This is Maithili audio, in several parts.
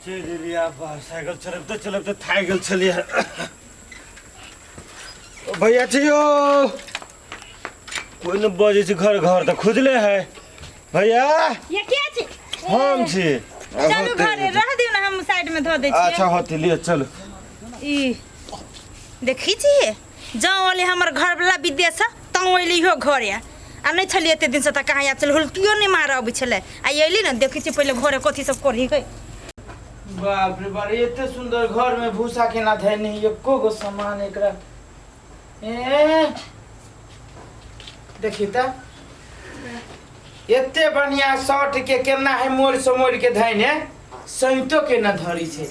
चलि एलियै आब बाहर। साइकिल चलबिते चलबिते थाकि गेल छलियै। ओ भैया छी यौ, कोइ नहि बजै छै। घर घर तऽ खुजले है भैया। ये के छी? हम छी। चलू घरे रह दियौ ने, हम साइड में धऽ दै छियै। अच्छा होते, लिअ चलू। ई देखी छियै, जँ अयलै हमर घरवला विदेशसँ तँ अयलै इहो घरे, आ नहि छलियै एते दिनसँ तऽ कहाँ आयल छलै, हुलकियो नहि मारऽ अबै छलै। आ अयली ने, देखै छियै पहिले घरे कथी सब करी गई। बाप रे बाप, एते सुंदर घर में भूसा केना धैने है, एको गो सामान एकरा ए देखी त एते बढ़िया शर्ट के केना है मोड़ समोड़ के धैने, सैंतो के न धरी छै।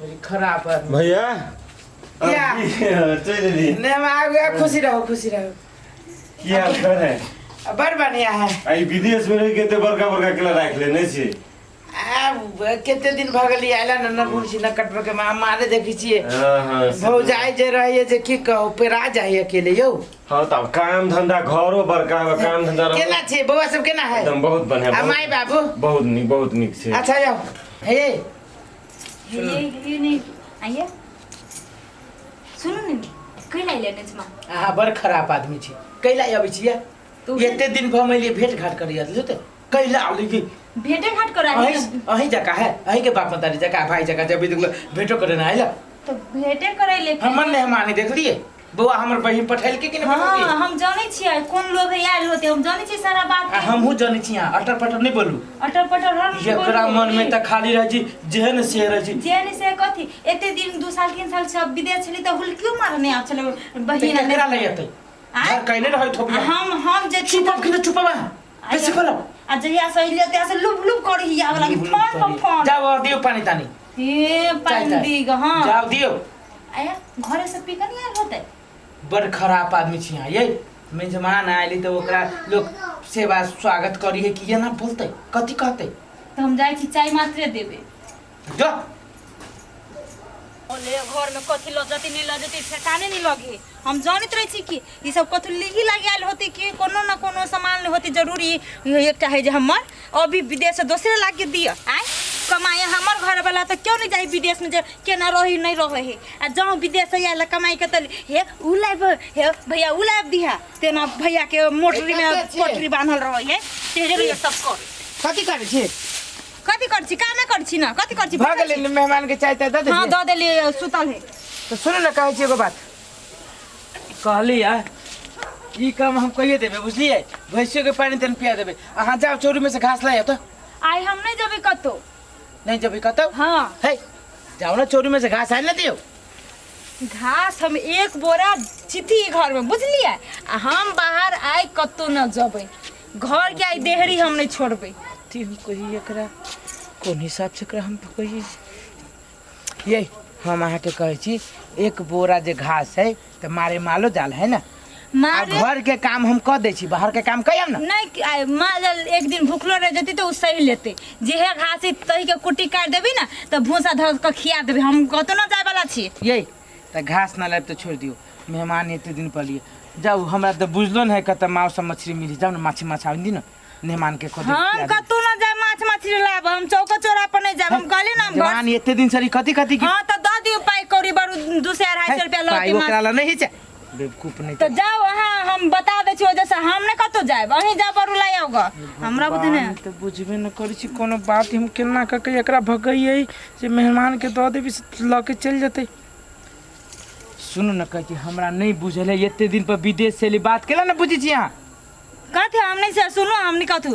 बड़ी खराब आदमी। भैया या। चलि एलियै। नहीं, हम आगे खुशी रहो, खुशी रहो। की हाल कर है? बड़ बढ़िया है। आई विदेश में रहि के एते बड़का बड़का केला राखि लेने छी। आब कते दिन भऽ गेलै आयला न, न भूल छी न कटबे के माँ मारे देखै छियै। हाँ हाँ से भौजाइ जे रहैए जे की कहू, पेरा जाइ अकेले यौ। हाँ, तब काम धंधा घरो बड़का है, काम धंधा रहो। केना छै बौआ सब, केना है? एकदम बहुत बढ़िया। आ बहुत- माय बाबू? बहुत नीक, बहुत नीक छै। अच्छा जाओ हे। ये नहीं आइए, सुनू ने, कैला अयलै नजमा? अहाँ बड़ खराब आदमी छी, कैला अबै छियै? तो एते दिन पर हम एलियै भेंट घाट करियै त कैला अबै कि? भेंटे घाट करा? अहीं अहीं जका है, अहीं के बाप मतारी जका, भाई जका जब देखलो भेंटो करे ना आइला। तो भेंटे करे ले। हमर मेहमानी देखलिए बौआ, हमर बहिन पठेल के कि नहीं? हाँ। पठेलके? हम जानै छियै कोन लोग है आयल होते, हम जानै छियै सारा बात। आ हमहूँ जानै छी, अहाँ अटर पटर नहीं बोलू। अटर पटर हम नहीं एकरा बोलू। मन में त खाली रह छी जेहन से रह छी। जे नहीं से कथी, एते दिन 2 साल 3 साल सब विदेश छली त हुलकियो मारने आब छलै बहिन। केकरा ले एतै? आँय? घर कैले रहै थोपिया। हम जे चुप कि न, चुप बा बेसी बोलो। आ जहिया से अइलियै तहिया से लुब लुब करी आब लागी फोन पर फोन। जाओ और दियो पानी तानी। हे चाय पानी ताय। दी ग, हाँ। जाओ दियो। आया घरे से पी के नहीं आयल होते? बड़ खराब आदमी छी अहाँ ये। मेजमान आयली तऽ ओकरा लोग सेवा स्वागत करी है कि एना बोलतै, कथी कहतै? तो हम जाइ छी, चाय मात्रे देबे। जो। ओले घर में कथी लऽ जती नहीं लऽ जती ठेकाने नहीं लगे। हम जानैत रहै छी कि ई सब कथी लिही लागि आयल होते कि कोनो न कोनो सामान होते जरूरी। इहो एकटा है जे हमर अभी विदेश से दोसरे लागे दिअ आय कमाए। हमर घर वाला तऽ क्यों नहीं जाए विदेश में, जे केना रही नहीं रहे है। आ जाऊँ विदेश से आयल कमाई के तऽ हे उ लाइब, हे भैया उ लाइब दिहा, तेना भैया के मोटरी में कतऽ छियै? पटरी बान्हल रहे है, तेरे रहिए सब कर। कथी करै छी? कथी करै छी? कामे करै छी ने, कथी करै छी? भऽ गेलै ने, मेहमान के चाय ताय दऽ हाँ देलियै? दऽ देलियै, सुतल है। तऽ सुनू ने, कहै छी एगो बात कहली आ ई काम हम कहिए देबै, बुझलियै? भैंसियो के पानी तनि पिया देबै। अहाँ जाउ, चौरी में से घास लाइ तऽ। आइ हम नहि जेबै कतौ। नहीं जेबै कतौ? हाँ। हे जाउ ने, चौरी में से घास आनि ने दियौ। घास हम एक बोरा चिथी घर में, बुझलियै? आ हम बाहर आइ कतौ न जेबै, घर के आइ देहरी हम नहि छोड़बै। कथी हम कही एकरा, कोन हिसाब से एकरा हम कही? ये हम अहाँके कहै छी, एक बोरा जे घास है तऽ मारे मालो जाल है ने, आ मारे घर के काम हम कऽ दै छी, बाहर के काम कहियम ने। नहीं, आइ माल जाल एक दिन भूखलो रह जेतै तऽ ओ सही लेतै। जेहे घास है तही के कुट्टी काटि देबी ने तऽ भूसा धऽ कऽ खिया देबै। हम कतौ न जाय वाला छी। ये तऽ घास न लाबि तऽ छोड़ि दियौ, मेहमान एते दिन पर लिए जाउ। हमरा तऽ बुझलो नहि है कतऽ माउस सब मछली मिली। जाउ ने, माछी माछ आनि दी ने, मेहमान के कऽ हम कतौ न जाय माछ मछली लाब, हम चौको चौरा पर नहीं जाब। हम कहली ना हम घर जवान एते दिन सरी कथी कथी की हाँ तऽ दऽ दियौ पाइ कौड़ी बरू, 200 250 रुपया लऽ पाइ के ओकरा माछ लए नहि छै, बेवकूफ नहीं। तो जाओ अहाँ, हम बता दै छी, वजह से हम नहीं कतौ जायब, अहीं जाओ बरू लाई आओ ग, हमरा बुद्धि ने। तऽ बुझबे न करै छी कोनो बात। हम केना कऽ के एकरा भगैयै जे मेहमान के दऽ देबी से लऽ के चलि जेतै। सुनू ने, कहै छी हमरा नहि बुझल है, एते दिन पर विदेश से एली, बात केला ने बुझै छी अहाँ? कथी हम नहीं से सुनू, हम नहीं कथू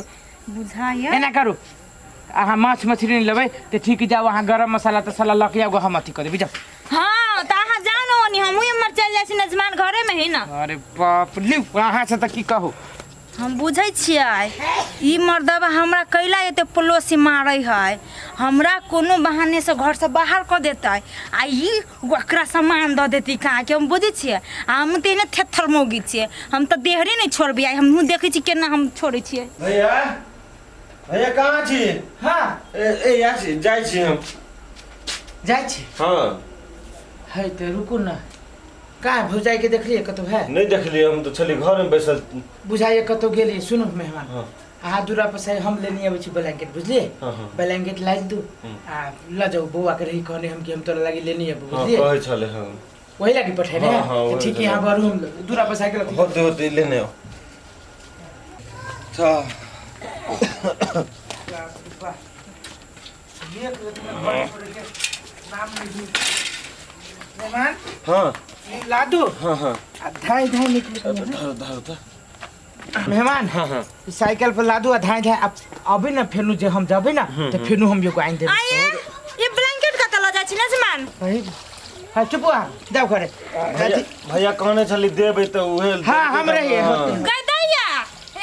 बुझाइए। एना करू, अहाँ माछ मछली नहि लेबै तऽ ठीक, जाउ अहाँ गरम मसाला तसाला लऽ के आउ, हम अथी कऽ देबै, जाउ। हाँ तऽ अहाँ जाउ ने ओनी, हमहूँ एम्हर चलि जाइ छी, नजमान घरे में है ना। अरे बाप लिउ, अहाँ से तऽ की कहू। हम बुझै छियै ई मर्दबा हमरा कैला एते पलोसी मारै है। हमरा कोनो बहाने से घर से बाहर कऽ देतै आ ई ओकरा सामान दऽ देतै कहाँ के, हम बुझै छियै। आ हम तऽ एहने थेथर मौगी छियै, हम तऽ देहरे नहि छोड़बै। आइ हमहूँ देखै छी केना हम छोड़ै छियै। भैया, भैया, कहाँ छी? हाँ। ए ए यार छी, जाइ छी हम। जाइ छी? हाँ। है तऽ रुकू ने, कहाँ भौजाई के देखलियै कतौ है? नहि देखलियै, हम तऽ छली घरमे बैसल। बुझाइए कतौ गेलियै। सुनू मेहमान। हाँ। अहाँ दूरा पर से हम लेने अबै छी ब्लैंकेट, बुझलिए? हाँ, हाँ। ब्लैंकेट लाइज दू आ ल जाउ, बौआ के रही कहने हम कि हम तोरा लागि लेने अबू, हाँ बुझलिए? कहै छलै हाँ। वही लागि पठेने? हाँ, हाँ, तऽ वही ठीक है, यहाँ बढ़ू, हम दूरा पर साइकिल अथी- होते होते लेने आओ। अच्छा। एक रति में घर छोड़ के नाम नहीं मेहमान। हाँ। ई लादू। हाँ हाँ। आ धाई धाई निकलू। धरो धरो तऽ। मेहमान। हाँ हाँ। ई साइकिल पर लादू आ धाई धाई। अब अभी ना फेनु जे हम जबे ना तऽ फेनु हम एगो आनि देबै। आये, ई ब्लैंकेट कतऽ लऽ जाइ छी नजमान? सही हाँ, चुप आ जाउ घरे। भैया भैया कहने छली देबै तऽ उहे। हाँ, हम रहियै, हाँ। होतै। गै दैया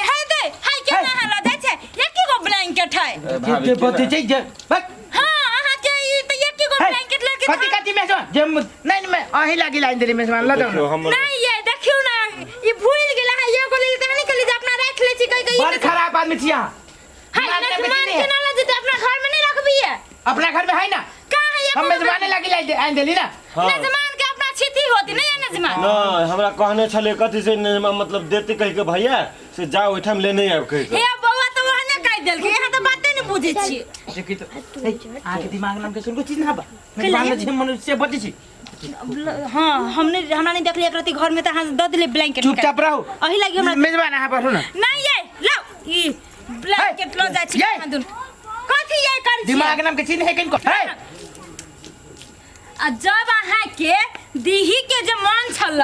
हे दे हाय, केना अहाँ लऽ जाइ छै? एके गो ब्लैंकेट है। ए, भाभी, जे केना? बते छै जे बक। हाँ, अहाँ के ई तऽ एके गो हे, ब्लैंकेट लऽ के कथी कथी मेहमान जे नहीं नहीं, मैं अहीं लागि लाइन देली मेहमान लऽ जाउ देखियौ ना। हम नहीं, ये देखियौ ना, ई भूल गेल अहाँ एगो लेल तऽ नहीं कहली जे अपना राखि लै छी कहि कहि। बड़ खराब आदमी छी अहाँ। हाय, दिमाग में नजमान बेटी नहीं है। केना लऽ जेतै? अपना घर में नहीं रखबियै? अपना घर में है ना। कहाँ है हम एगो? मेजबाने लागी लाइन आनि देली ना। हाँ। नजमान के अपना छिती होती नहीं है नजमान? नहीं, हमरा कहने छलै कथी से ने, मतलब देते कहि के भैया से जाओ ओहिठाम लेने आयब कहि के। हे बौआ, तऽ ओहने कहि देलकै, यहाँ तऽ बाते नहि बुझै छियै। देखी तो अहाँके दिमाग नाम के सुनको चीज ना बा मेजबान जे मनुष्य बजै छी। हाँ, हमने हमरा नहीं देखलियै एक रति घर में तऽ अहाँ दऽ देलियै ब्लैंकेट। चुपचाप रहू। अही लागि हमरा मेजबान अहाँ पढ़ू ना। नहीं, ये लाओ, ई ब्लैंकेट लऽ जाइ छी। ये। अहाँ दुनू कथी ये करै छी? दिमाग नाम के चीज है किनको है। आ जब अहाँ के दीही के जे मन छल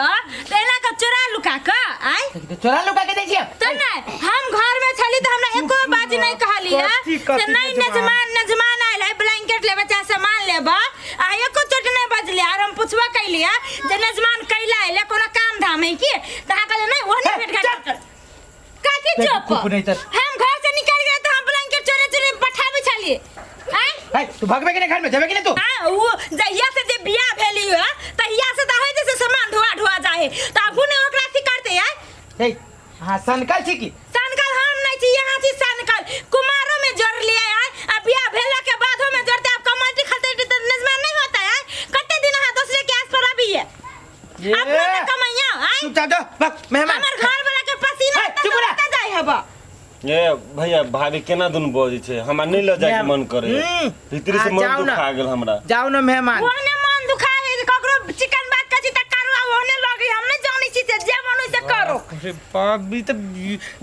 तऽ एना के चोरा लुका कऽ आय। चोरा लुका के दै छियै। तऽ नहि, हम घर में छली तऽ हमरा एको बाजी नहीं कहली है कथी से कथी नहीं। नजमान? नजमान नजमान आयल है ब्लैंकेट लेबे चाहे सामान लेबे, आ एको चोट नहीं बजले। आर हम पुछबा कैलियै जे नजमान कैला आयल, कोनो काम धाम है की, तऽ अहाँ कहलियै नहीं, ओहने हे, भेट घाट चुप। कर कथी? चुप। चुप नहीं तऽ। हम घर से निकल गए तऽ हम ब्लैंकेट चोरे चोरे पठाबै छलियै आँय। है तू भगबे कि नहीं घर में जेबे कि नहीं तू? हाँ, वो जहिया से जे बियाह भेली है तहिया से तऽ होइ जे सामान ढोआ ढोआ जाए तऽ आगू ने ओकरा अथी करते है। हे हाँ, सनकल छी की? सनकल हम नहीं छी, यहाँ छी सनकल। कुमारो में जोड़ लिए है आ बियाह भेला के बादो में जोड़ते। आप कमाटी खाते तो नजमा नहीं होता है। कते दिन अहाँ दूसरे के आस पर अभी है? ये अपना तो कमैया आय। चुपचाप जाओ भाग मेहमान। हमर घर वाला के पसीना हे, एतऽ चुप रह। से जाय हबा। ए भैया, भाभी केना दुनू बजै छै, हमरा नहि लऽ जायके मन करे। हम्म। भीतरी से आ, मन जाउ ना। दुखा गेल हमरा। जाओ ना मेहमान। ओहने मन दुखा है, ककरो चिकन बात कहै छी तऽ करू आ ओहने लगे। हम नहीं जानै छी से जे मन होय से करो। अरे बाप, ई तऽ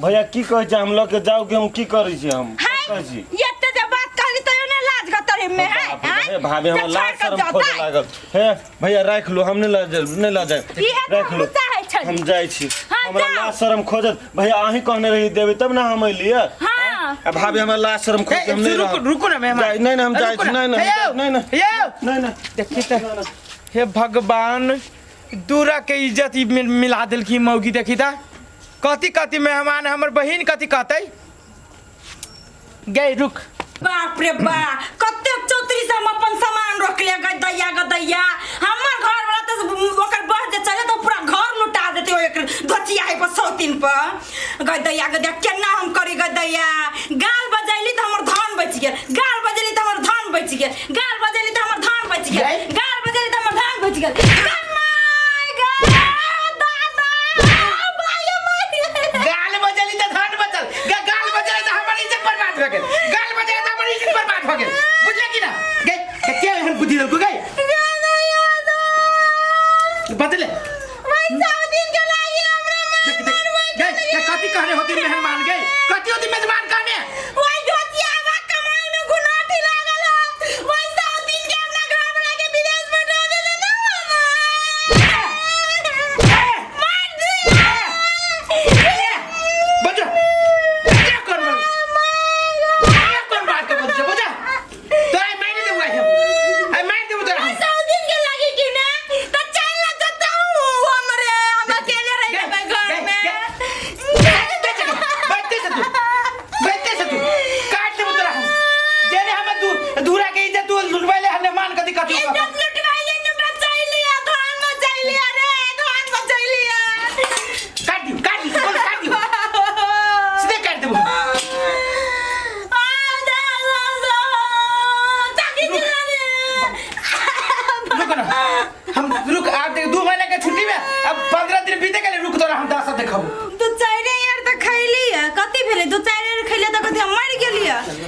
भैया, की कहै छै? हम लऽ के जाउ कि हम की करै छी? हम हाय, कहै छी। एते जे बात कहली तैयो ने लाज गतरे में है। बाप रे, हे भाभी, हमरा लाज शरम खोजे लागल। हे भैया, राखि लू, हम नहि लऽ जायब, नहि लऽ जायब। इहे तऽ राखि लू। हमहूँ चाहै छली। हम जाइ छी। हाँ, हमरा जाउ। लाज शरम खोजत। भैया, अहीं कहने रही देबै तब ने हम एलियै। हाँ। आ भाभी, हमरा लाज शरम खोज हम नहि रुकू रहब। रुकू ना मेहमान। नहीं नहीं, हम जाइ रुकू छी। ना। नहीं नहीं। हे यौ, नहीं नहीं। हे यौ। नहीं नहीं। देखी तऽ हे भगवान, दूरा के इज्जत ई मिला देलखिन मौगी। देखी तऽ कथी कथी मेहमान, हमर बहिन कथी कहतै? गई रुक। बाप रे बा, कतेक चौतरी से हम अपन सामान रोकले। गदैया गदैया, हमर घर वाला तऽ ओकर बस जे चले तऽ पूरा घर लुटा देते ओकर धोतिया है पर सौतीन पर। गदैया गदैया, केना हम करी गदैया? गाल बजैली तऽ हमर धान बचि गेल, गाल बजैली तऽ हमर धान बचि गेल, गाल बजैली तऽ हमर धान बचि गेल। गई? गाल बजैली तऽ हमर धान बचि गेल। कमाय गे दादा, बाय माय। गाल बजली तऽ धान बचल, गाल बजली तऽ हमर इज्जत बर्बाद भऽ गेल, गाल बजली तऽ हमर इज्जत बर्बाद भऽ गेल, बुझले कि ना? गई के एहन बुद्धि देलकौ गई? बदले। भाई, सौ दिन के लागी हमरा। देख देख गई, के कथी कहने होती मेहमान? गई, कथी होती मेजबान कहने? वही धोतियावा कमाई में गुनाठी लागल है। वही 100 दिन के अपना घर वाला के विदेश पठा देले ना हमार। मार दिया। बजा बजा, कौन बोल कौन बात के बजा बजा? तोरा मारि देबो आइ हम, आइ मारि देबो तोरा हम। 100 दिन के लागी कि ना तो चल ना जता हूँ हमरे, हम अकेले रह जेबै घर में। बैठते से तू, बैठते से तू, काट देबो तोरा हम। जेने हम दू दूरा के इज्जत तू लुटबैले हने मान कथी कथी। इज्जत लुटवाइले न, बचैलिया धान बचैलिया रे, धान बचैलिया। काट दियो, काट दियो, बोल, काट दियो, सीधे काट देबो। आ दा दा दा ताकि दिला रे। रुक ना, हम रुक, आप देख 2 महीना के छुट्टी में अब 15 दिन बीते गेले। रुक, तोरा हम दासा देखबो। दू चारि यार तऽ खैली है, कथी भेलै? दू चारि यार खैली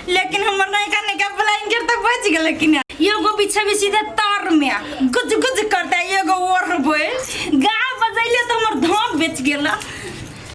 लेकिन हमर नयका नयका ब्लैंकेट तऽ बचि गेलै कि ने। एगो बिछेबी सीधे तर में गुज गुज करता, एगो ओढ़बै। गाय बजैले तऽ हमर धान बेच गेल।